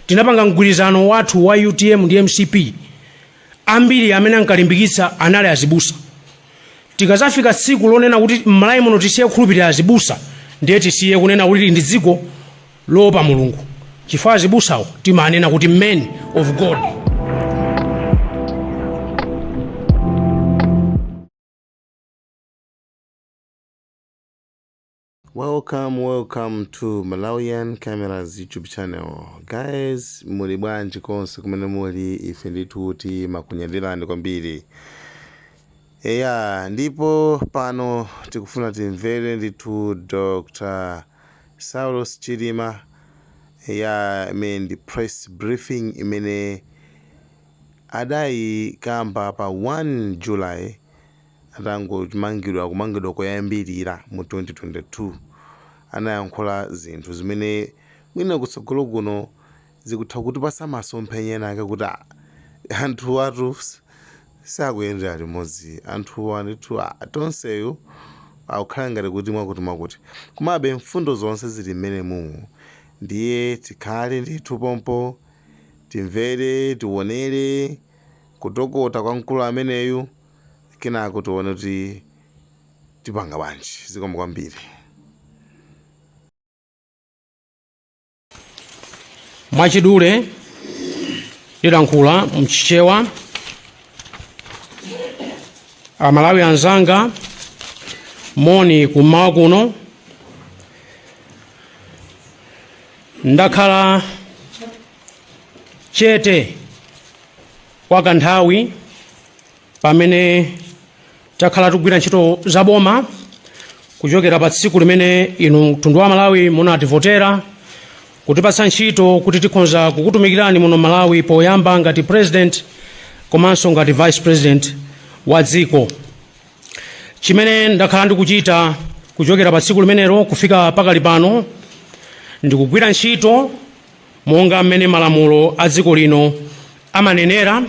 Tinapanga mgwirizano wathu wa UTM ndi MCP, ambiri amene ankalimbikitsa anali azibusa. Tikazafika tsiku lonena kuti m'Malawi muno tisiye kukhulupirira azibusa, ndiye tisiye kunena kuti ndi dziko loopa Mulungu, chifukwa azibusawo timanena kuti men of God. Welcome, welcome to Malawian Cameras YouTube channel. Guys, muli bwanji konse kumene muli? Ife ndithu timakunyadirani kwambiri. Eya, ndipo pano tikufuna timvere ndithu Dr. Saulos Chilima, eya, imene ndi press briefing imene adayikamba pa 1 July atangomangidwa, kumangidwa koyambirira mu 2022. Anayankhula zinthu zimene mwina kutsogolo kuno zikutha kutipasa masomphenya ena ake kuti anthu atu sakuyendera limodzi, anthuwa ndithu tonseyu akukhala ngati kuti mwakuti mwakuti. Komabe mfundo zonse zili mmene mumu, ndiye tikhale ndithu pompo, timvere, tionere kutokota kwa mkulu ameneyu, kenako tione kuti tipanga bwanji. Zikomo kwambiri. Mwachidule ndilankhula mchichewa. Amalawi anzanga, moni kummawa kuno. Ndakhala chete kwa kanthawi pamene takhala tikugwira ntchito za boma kuchokera pa tsiku limene inu mtundu wa Malawi munativotera kutipatsa ntchito kuti tikhonza kukutumikirani muno Malawi, poyamba ngati president komanso ngati vice president wa dziko. Chimene ndakhala ndikuchita kuchokera pa tsiku limenelo kufika pakali pano ndikugwira ntchito monga mmene malamulo a dziko lino amanenera,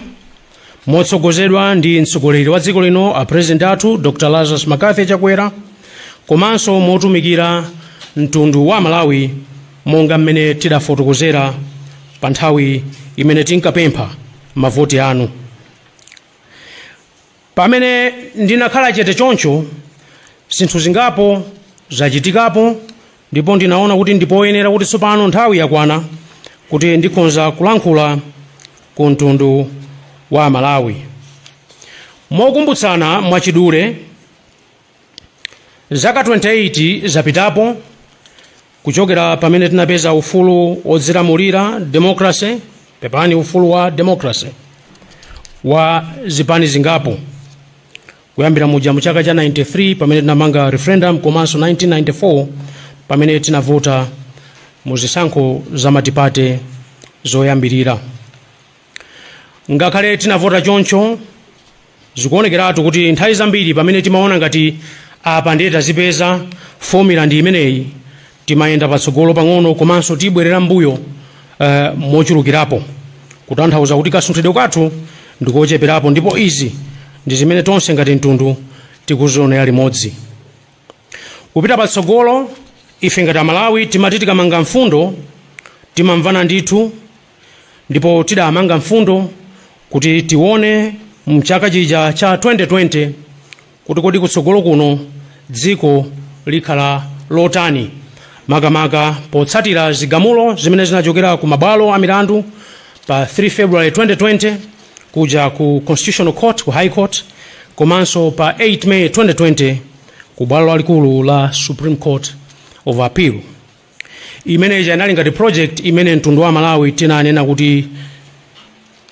motsogozedwa ndi mtsogoleri wa dziko lino, a president athu Dr Lazarus McCarthy Chakwera, komanso motumikira mtundu wa Malawi monga mmene tidafotokozera pa nthawi imene tinkapempha mavoti anu. Pamene ndinakhala chete choncho, zinthu zingapo zachitikapo, ndipo ndinaona kuti ndipoyenera kuti tsopano nthawi yakwana kuti ndikhonza kulankhula ku mtundu wa Malawi. Mokumbutsana mwachidule, zaka 28 zapitapo kuchokera pamene tinapeza ufulu wodzilamulira, democracy, pepani, ufulu wa democracy wa zipani zingapo, kuyambira muja mu chaka cha 93 pamene tinamanga referendum, komanso 1994 pamene tinavota mu zisankho za matipate zoyambirira. Ngakhale tinavota choncho, zikuonekeratu kuti nthawi zambiri pamene timaona ngati apa ndiye tazipeza, formula ndi imeneyi, timayenda patsogolo pang'ono komanso tibwerera mbuyo mochulukirapo, kutanthauza kuti kasunthidwe kathu ndikocheperapo, ndipo izi ndi zimene tonse ngati mtundu tikuzionera limodzi kupita patsogolo. Ife ngati Amalawi timati tikamanga mfundo timamvana ndithu, ndipo tidamanga mfundo kuti tione mchaka chija cha 2020 kuti kodi kutsogolo kuno dziko likhala lotani, makamaka potsatira zigamulo zimene zinachokera ku mabwalo a milandu pa 3 February 2020 kuja ku Constitutional Court, ku High Court, komanso pa 8 May 2020 ku bwalo lalikulu la Supreme Court of Appeal. Imeneyi inali ngati project imene mtundu wa Malawi tinanena kuti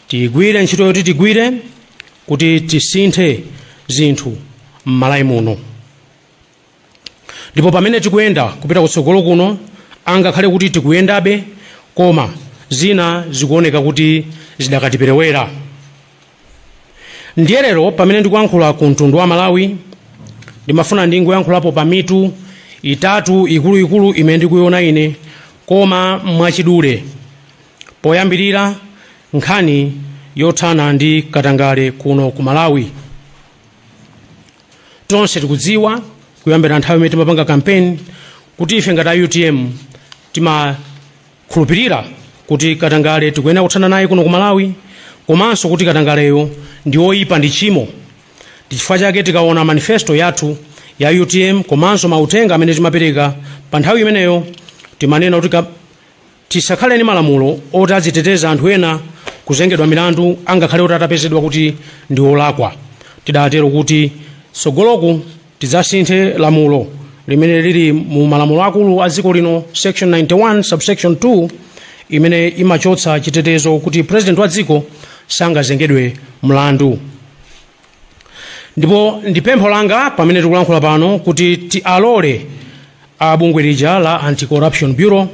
tigwire ntchito yoti tigwire kuti tisinthe zinthu m'Malawi muno. Ndipo pamene tikuyenda kupita kutsogolo kuno, angakhale kuti tikuyendabe, koma zina zikuoneka kuti zidakatiperewera. Ndiye lero pamene ndikuyankhula ku mtundu wa Malawi, ndimafuna ndingoyankhulapo pa mitu itatu ikuluikulu imene ndikuiona ine, koma mwachidule. Poyambirira, nkhani yothana ndi katangale kuno ku Malawi. Tonse tikudziwa kuyambira nthawi imene timapanga campaign kuti ife ngati a UTM timakhulupirira Kuti katangale tikuyenera kuthana naye kuno ku Malawi, komanso kuti katangaleyo ndi oyipa, ndi chimo. Ndi chifukwa chake tikaona manifesto yathu ya UTM komanso mauthenga amene timapereka pa nthawi imeneyo, timanena kuti tisakhale ndi malamulo oti aziteteza anthu ena kuzengedwa milandu angakhale oti atapezedwa kuti ndi olakwa. Tidatero kuti tsogoloku tidzasinthe lamulo limene lili mu malamulo akulu a dziko lino, section 91 subsection 2, imene imachotsa chitetezo kuti president wa dziko sangazengedwe mlandu. Ndipo ndi pempho langa pamene tikulankhula pano kuti tialole a bungwe lija la Anti-Corruption Bureau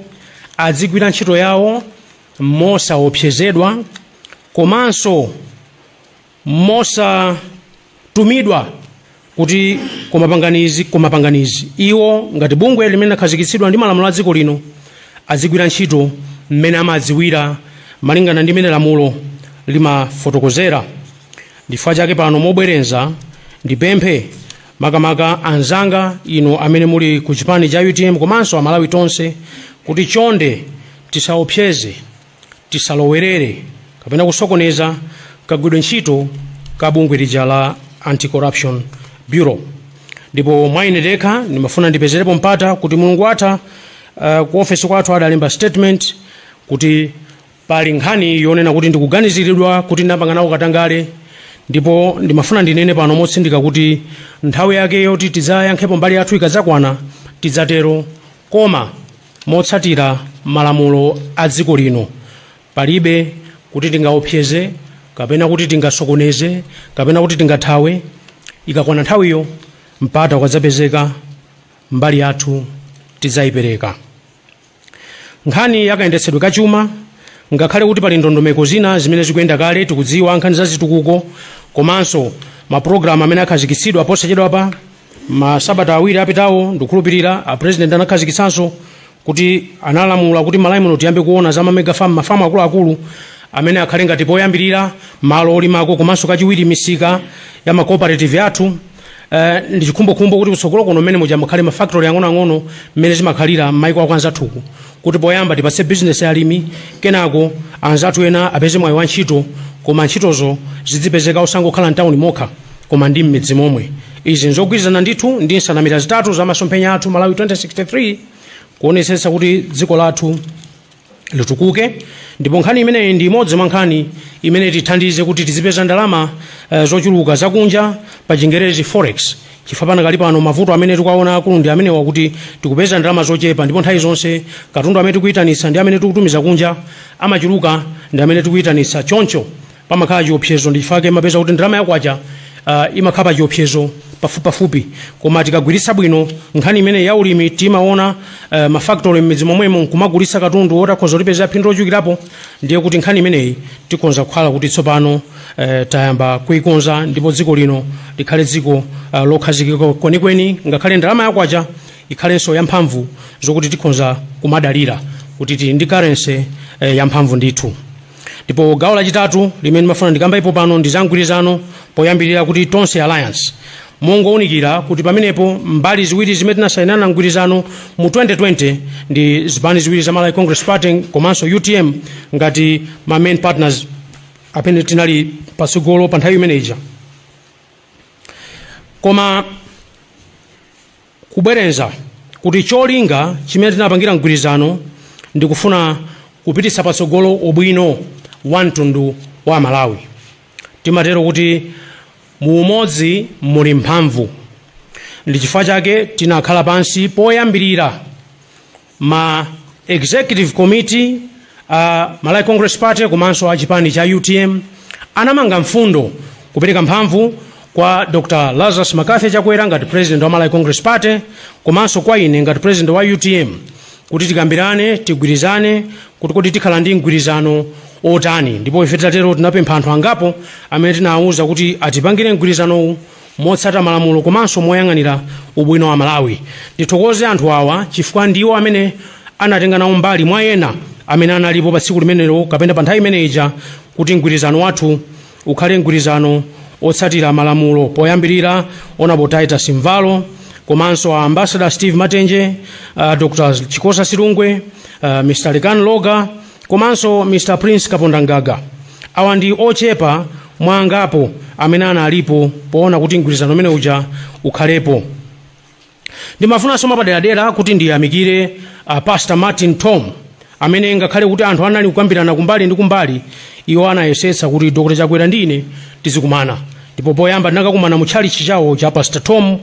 adzigwira ntchito yawo mosaopsezedwa komanso mosatumidwa kuti kumapanganizi kumapanganizi. Iwo ngati bungwe limene lakhazikitsidwa ndi malamulo a dziko lino adzigwira ntchito mmene amadziwira, malingana ndi mmene lamulo limafotokozera. Ndifukwa chake pano mobwereza ndipemphe makamaka anzanga ino amene muli ku chipani cha UTM komanso Amalawi tonse kuti chonde tisaopseze, tisalowerere kapena kusokoneza kagwidwe ntchito ka bungwe lija la Anti-Corruption Bureau. Ndipo mwa ine ndekha ndimafuna ndipezerepo mpata kuti mulungu atha ku ofesi kwathu adalemba statement kuti pali nkhani yonena kuti ndikuganiziridwa kuti ndinapanga nawo katangale. Ndipo ndimafuna ndinene pano motsindika kuti nthawi yake yoti tidzayankhepo mbali yathu ikadzakwana tidzatero, koma motsatira malamulo a dziko lino. Palibe kuti tingaopseze kapena kuti tingasokoneze kapena kuti tingathawe. Ikakwana nthawiyo, mpata ukadzapezeka, mbali yathu tidzayipereka. Nkhani yakayendetsedwe kachuma, ngakhale kuti pali ndondomeko zina zimene zikuyenda kale, tikudziwa nkhani za zitukuko komanso mapulogalamu amene akhazikitsidwa posachedwapa, masabata 2 apitawo ndikukhulupirira a president anakhazikitsanso kuti analamula kuti Malawi muno tiyambe kuona za ma mega farm, mafamu akuluakulu amene akhale ngati poyambirira malo olimako, komanso kachiwiri misika ya ma cooperative athu. Ndi chikhumbokhumbo kuti kutsogolo kuno mmene muja mukhale ma factory ang'onoang'ono mmene zimakhalira m'maiko ako anzathuku, kuti poyamba tipatse business ya alimi, kenako anzathu ena apeze mwayi wa ntchito, koma ntchitozo zidzipezeka osangokhala mtawuni mokha koma ndi m'midzi momwe. Izi nzogwirizana ndithu ndi nsanamira zitatu za masomphenya athu Malawi 2063, kuonetsetsa kuti dziko lathu litukuke. Ndipo nkhani imeneyi ndi imodzi mwa nkhani imene tithandize kuti tizipeza ndalama zochuluka zakunja, pa Chingerezi forex, chifukwa panakali pano mavuto amene tikuwaona akulu ndi amenewa, kuti tikupeza ndalama zochepa, ndipo nthawi zonse katundu amene tikuyitanitsa ndi amene tikutumiza kunja amachuluka ndi amene tikuyitanitsa, choncho pamakhala chiopsezo. Ndi chifukwa mapeza kuti ndalama yakwacha imakhala pa chiopsezo pafupipafupi. Koma tikagwiritsa bwino nkhani imene ya ulimi, timaona ma factory m'midzi momwemo nkumagulitsa katundu wotakhoza kutipezera phindu lochulukirapo, ndiye kuti nkhani imeneyi tikonza kukhala kuti tsopano tayamba kuikonza, ndipo dziko lino likhale dziko lokhazikika kwenikweni, ngakhale ndalama yakwacha ikhalenso yamphamvu, zokuti tikhonza kumadalira kuti tili ndi currency yamphamvu ndithu. Ndipo gawo lachitatu limene ndimafuna ndikambapo pano ndi za mgwirizano, poyambirira kuti Tonse Alliance. Mongowunikira kuti pamenepo mbali ziwiri zimene tinasayinana mgwirizano mu 2020 ndi zipani ziwiri za Malawi Congress Party komanso UTM ngati ma main partners amene tinali patsogolo pa nthawi imeneyi. Koma kubwereza kuti cholinga chimene tinapangira mgwirizano ndi kufuna kupititsa patsogolo ubwino wa mtundu wa Malawi. Timatero kuti mu umodzi muli mphamvu. Ndi chifukwa chake tinakhala pansi poyambirira ma executive committee a Malawi Congress Party komanso a chipani cha UTM anamanga mfundo kupereka mphamvu kwa Dr Lazarus McCarthy Chakwera ngati president wa Malawi Congress Party komanso kwa ine ngati president wa UTM kuti tikambirane, tigwirizane kuti kodi tikhala ndi mgwirizano otani. Ndipo ife titatero tinapempha anthu angapo amene tinawuza kuti atipangire mgwirizanowu motsata malamulo komanso moyang'anira ubwino wa Malawi. Ndithokoze anthu awa chifukwa ndiwo amene anatenga nawo mbali mwa ena amene analipo pa tsiku limenelo kapena pa nthawi imeneyi kuti mgwirizano wathu ukhale mgwirizano otsatira malamulo. Poyambirira Honorable Titus Mvalo, komanso a Ambassador Steve Matenje, Dr Chikosa Silungwe, Mr Lekan Loga. komanso Mr Prince Kapondangaga. Awa ndi ochepa mwa angapo amene analipo poona kuti mgwirizano umene uja ukhalepo. Ndimafunanso mwapaderadera kuti ndiyamikire Pastor Martin Tom, amene ngakhale kuti anthu anali kukambirana kumbali ndi kumbali, iwo anayesetsa kuti Dr Chakwera ndi ine tizikumana. Ndipo poyamba tinakakumana mu tchalitchi chawo cha Pastor Tom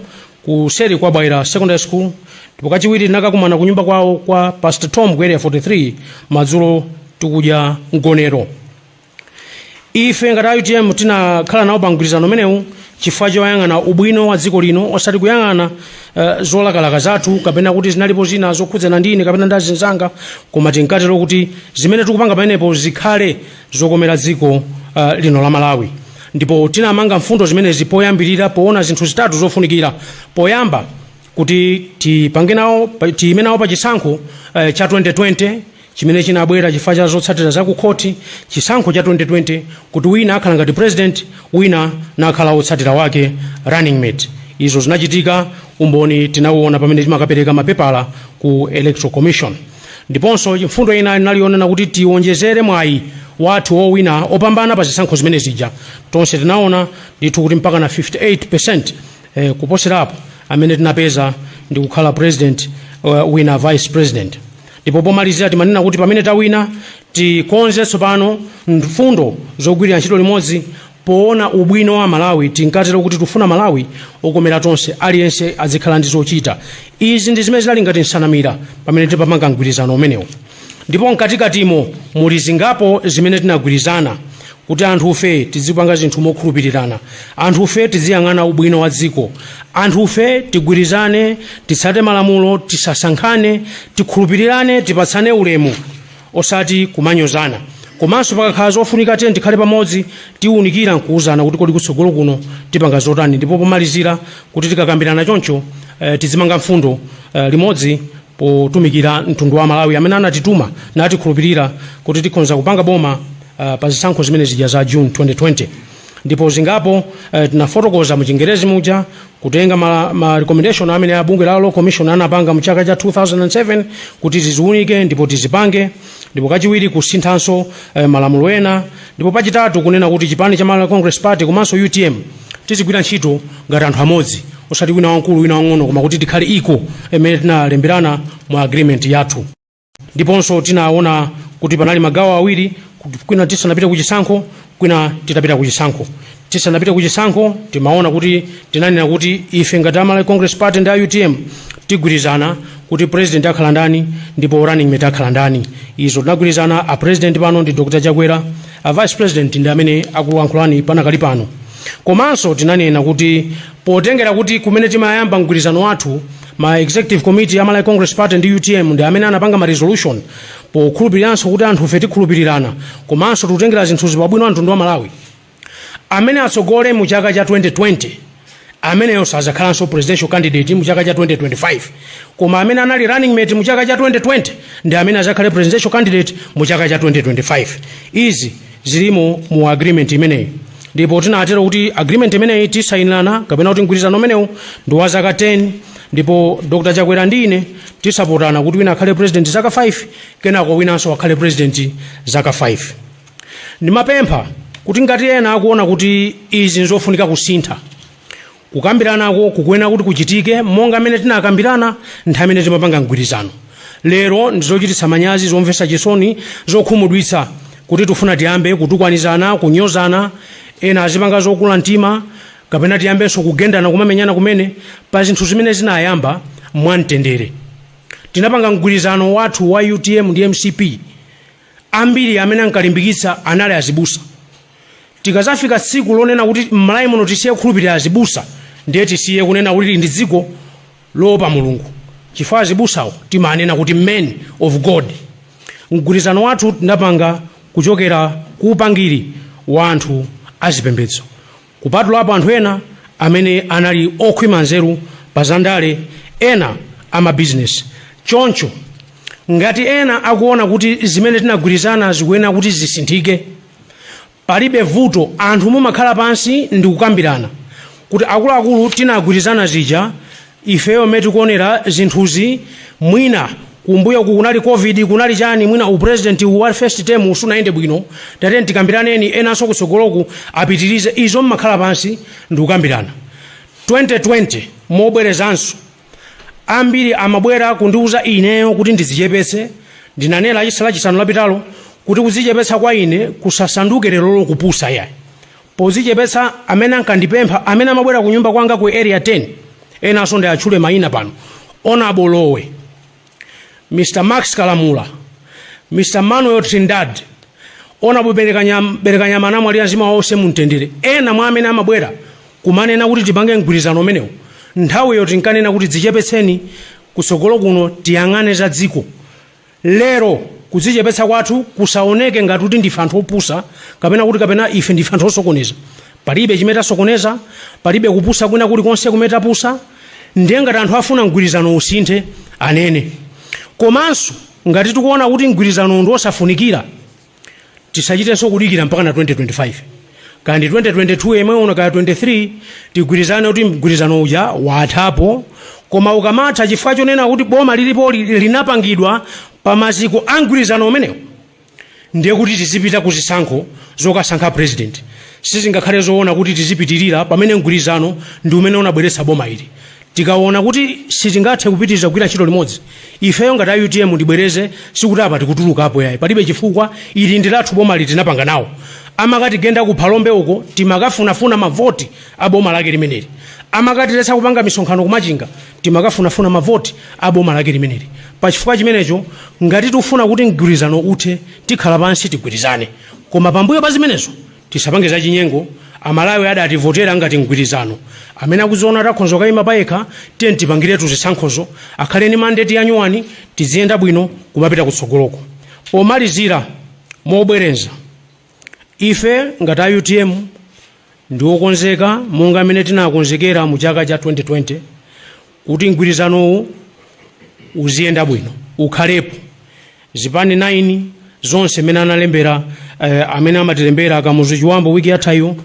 kuseri kwa Bwaira Secondary School, ndipo kachiwiri tinakakumana ku nyumba kwawo kwa Pastor Tom ku Area 43 madzulo tikudya mgonero. Ife ngati a UTM tinakhala nawo pa mgwirizano umenewu chifukwa choyang'ana ubwino wa dziko lino, osati kuyang'ana zolakalaka zathu kapena kuti zinalipo zina zokhudzana ndi ine kapena ndi azinzanga, koma tinkatero kuti zimene tikupanga pamenepo zikhale zokomera dziko lino la Malawi. Ndipo tinamanga mfundo zimenezi poyambirira poona zinthu zitatu zofunikira. Poyamba, kuti tipange nawo, tiyime nawo pa chisankho cha 2020 chimene chinabwera chifukwa cha zotsatira za kukhoti, chisankho cha 2020, kuti wina akhala ngati president, wina nakhala wotsatira wake, running mate. Izo zinachitika, umboni tinauona pamene timakapereka mapepala ku Electoral Commission. Ndiponso mfundo ina inali yonena kuti tiwonjezere mwayi wathu wowina, opambana pa zisankho zimene zija. Tonse tinaona ndithu kuti mpaka na 58% kuposerapo amene tinapeza ndi kukhala president, wina vice president. Ndipo pomalizira timanena kuti pamene tawina, tikonze tsopano mfundo zogwirira ntchito limodzi poona ubwino wa Malawi. Tinkatero kuti tifuna Malawi okomera tonse, aliyense azikhala ndi zochita. Izi ndi zimene zinali ngati nsanamira pamene tipamanga mgwirizano umenewu. Ndipo mkatikatimo muli zingapo zimene tinagwirizana, kuti anthufe tizipanga zinthu mokhulupirirana, anthufe tiziyang'ana ubwino wa dziko, anthufe tigwirizane, titsate malamulo, tisasankhane, tikhulupirirane, tipatsane ulemu osati kumanyozana. Komanso pakakhala zofunika, tiye tikhale pamodzi, tiwunikira nkuwuzana kuti kodi kutsogolo kuno tipanga zotani. Ndipo pomalizira, kuti tikakambirana choncho, tizimanga mfundo limodzi potumikira mtundu wa Malawi amene anatituma natikhulupirira kuti tikhonza kupanga boma pa zisankho zimene zija za June 2020. Ndipo zingapo tinafotokoza mu Chingerezi muja, kutenga ma recommendation amene a bungwe la Law Commission anapanga mu chaka cha 2007 kuti tiziunike ndipo tizipange. Ndipo kachiwiri, kusinthanso malamulo ena. Ndipo pachitatu, kunena kuti chipani cha Malawi Congress Party komanso UTM tizigwira ntchito ngati anthu amodzi, osati wina wamkulu, wina wang'ono, koma kuti tikhale iko imene tinalemberana mu agreement yathu. Ndiponso tinaona kuti panali magawo awiri, kuti kwina tisanapite kuchisankho, kwina titapita kuchisankho. Tisanapite kuchisankho timaona kuti tinanena kuti ife ngati a Malawi Congress Party ndi a UTM tigwirizana kuti president akhala ndani ndipo running mate akhala ndani. Izo tinagwirizana. A president pano ndi Dr Chakwera, a vice president ndi amene akulankhulani panakali pano. Komanso tinanena kuti potengera kuti kumene timayamba mgwirizano wathu, ma executive committee ya Malawi Congress Party ndi UTM ndi amene anapanga ma resolution, pokhulupiriranso kuti anthufe tikhulupirirana komanso tikutengera zinthu pabwino a mtundu wa Malawi, amene atsogole mu chaka cha 2020 ameneyo sazakhalanso presidential candidate mu chaka cha 2025, koma amene anali running mate mu chaka cha 2020 ndi amene azakhale presidential candidate mu chaka cha 2025. Izi zilimo mu agreement imeneyi. Ndipo tinatero kuti agreement imeneyi tisayinirana, kapena kuti mgwirizano umenewu ndi wa zaka 10, ndipo Dr Chakwera ndi ine tisapotana kuti wina akhale president zaka 5, kenako winanso akhale president zaka 5. Ndimapempha kuti ngati ena akuona kuti izi nzofunika kusintha, kukambiranako kukuyenera kuti kuchitike monga mmene tinakambirana nthawi imene timapanga mgwirizano. Lero ndizochititsa manyazi, zomvetsa chisoni, zokhumudwitsa kuti tifuna tiyambe kutukwanizana, kunyozana, ena azipanga zokula mtima, kapena tiyambenso kugendana, kumamenyana kumene pa zinthu zimene zinayamba mwamtendere. Tinapanga mgwirizano wathu wa UTM ndi MCP, ambiri amene ankalimbikitsa anali azibusa. Tikazafika tsiku lonena kuti m'Malawi muno tisiye kukhulupirira azibusa, ndiye tisiye kunena kuti ndi dziko loopa Mulungu, chifukwa azibusawo timanena kuti men of God. Mgwirizano wathu tinapanga kuchokera ku upangiri wa anthu azipembedzo, kupatulapo anthu ena amene anali okhwima nzeru pa zandale, ena amabizinesi. Choncho ngati ena akuona kuti zimene tinagwirizana zikuyenera kuti zisinthike, palibe vuto. Anthu mumakhala pansi ndi kukambirana kuti akuluakulu, tinagwirizana zija, ifeyo mmene tikuonera zinthuzi, mwina kuonjezera pa zimene tinagwirizana, tikuona kuti Kumbuyo ku kunali COVID, kunali chani, mwina upresident wa first term usunayende bwino, tatiyeni tikambiraneni, enanso kutsogoloku apitirize. Izo mmakhala pansi ndikukambirana. 2020, mobwerezanso, ambiri amabwera kundiuza ineyo kuti ndizichepetse. Ndinanena Lachisanu lapitalo kuti kuzichepetsa kwa ine kusasanduke lero kupusa, yayi. Pozichepetsa, amene ankandipempha, amene amabwera ku nyumba kwanga ku Area 10, enanso ndi atchule mayina pano: Honorable Lowe, Mr Max Kalamula, Mr Manuel Trindad, Honorable Berekanyama, anamwalira, mzimu wawo uuse mumtendere. Ena mwa amene amabwera kumanena kuti tipange mgwirizano umenewu, nthawiyo tinkanena kuti dzichepetseni, kutsogolo kuno tiyang'ane za dziko. Lero kudzichepetsa kwathu kusaoneke ngati kuti ndife anthu opusa kapena kuti kapena ife ndife anthu osokoneza. Palibe chimene tasokoneza, palibe kupusa kwina kulikonse kumene tapusa. Ndiye ngati anthu afuna mgwirizano usinthe, anene. Komanso ngati tikuona kuti mgwirizano ndi osafunikira, tisachitenso kudikira mpaka na 2025, kandi 2022 yemwe uno kaya 23, tigwirizane kuti mgwirizano uja wathapo. Koma ukamatha chifukwa chonena kuti boma lilipo linapangidwa pa maziko a mgwirizano umenewo, ndiye kuti tizipita ku zisankho zokasankha president. Sizingakhale zoona kuti tizipitirira pamene mgwirizano ndi umene unabweretsa boma ili. Tikaona kuti sitingathe kupitiriza kugwira ntchito limodzi, ifeyo ngati a UTM, ndibwereze, sikuti apa tikutulukapo, yayi, palibe chifukwa. Ili ndi lathu boma, tinapanga nawo. Amakatigenda ku Phalombe uko, timakafunafuna mavoti a boma lake limeneli. Amakatiletsa kupanga misonkhano kumachinga, timakafunafuna mavoti a boma lake limeneli. Pachifukwa chimenecho, ngati tikufuna kuti mgwirizano uthe, tikhala pansi tigwirizane. Koma pambuyo pa zimenezo tisapange zachinyengo. Amalawi adativotera ngati mgwirizano. Amene akuziona takhonza kayima payekha, tiye tipangiretu zisankhozo, akhale ni mandate yanyuwani, tiziyenda bwino kumapita kutsogoloko. Pomalizira, mobwereza, ife ngati a UTM ndiokonzeka monga amene tinakonzekera mu chaka cha 2020 kuti mgwirizanowu uziyenda bwino, ukhalepo zipani 9 zonse amene analembera, amene amatilembera Kamuzu Chiwambo wiki yathayo.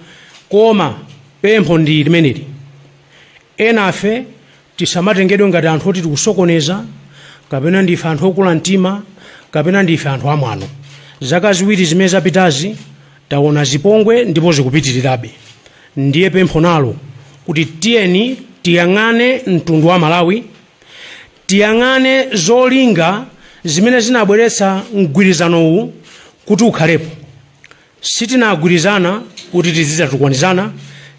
Koma pempho ndi limeneli: enafe tisamatengedwe ngati anthu oti tikusokoneza, kapena ndife anthu okula mtima, kapena ndife anthu amwano. Zaka 2 zimene zapitazi taona zipongwe ndipo zikupitirirabe. Ndiye pempho nalo kuti tiyeni tiyang'ane mtundu wa Malawi, tiyang'ane zolinga zimene zinabweretsa mgwirizanowu kuti ukhalepo. Sitinagwirizana kuti tizidzatukwanizana,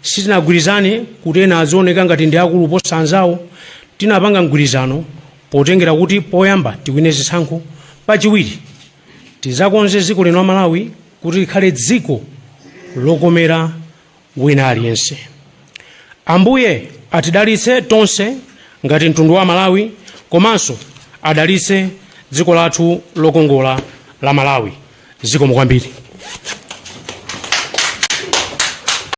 sitinagwirizane kuti ena azioneka ngati ndi akulu posa anzawo. Tinapanga mgwirizano potengera kuti poyamba tiwine zisankho, pachiwiri tizakonze dziko lino la Malawi kuti likhale dziko lokomera wina aliyense. Ambuye atidalitse tonse ngati mtundu wa Malawi, komanso adalitse dziko lathu lokongola la Malawi. Zikomo kwambiri.